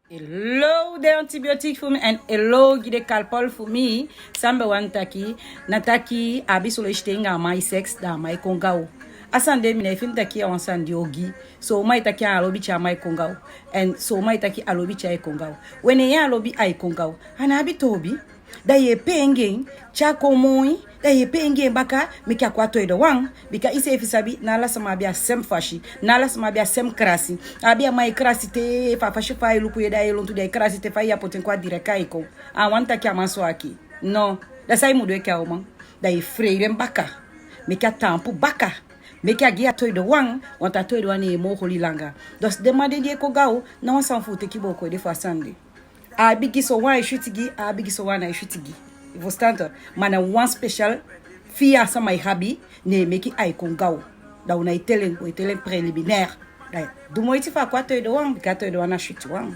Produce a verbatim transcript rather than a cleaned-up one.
Hello den antibiotique fu mi, èn hello gi den kalpol fu mi. San mi be wani taki, na taki a abi solo e sitei anga a man e seks, da a man e kon gaw. A sani de mi ná e feni taki a wan sani di ogii. So uman e taki a lobi tyai a man e kon gaw. Èn so uman e taki a lobi tyai a e kon gaw. We ne a lobi a e kon gaw, a ná abi toobi. Da yu e pee anga en, te a kon moi, da yu e pee anga en baka, meke a kon a toidowan. Bika iseefi sabi, ná ala sama abi a sem fasi, ná ala sama abi a sem krasi. A abi a man e krasi te, fu a fasi fa a e luku yu, da a e lontu, da a e krasi te, fa yu á poti en kon a direk a e kon. A wani taki a man swaki. No. Da san yu mu du enke a uman? Da yu e freide en baka. Meke a taampu baka. Meke a gi a toidowan, want a toidowan e moo holi langa. Dus den man de di e kon gaw, ná wan sani fu u teki booko ede fu a sani de. A abi gi sowan a e switi gi, a abi gi sowan a ná e switi gi. Yu fusutan tok? Ma na wan spesial fia sama e abi, ne e meke a e kon gaw. Da u ná e teli en, u e teli en preliminaire. Da du moiti fu a kon a toidowan, bika a toidowan na switiwan.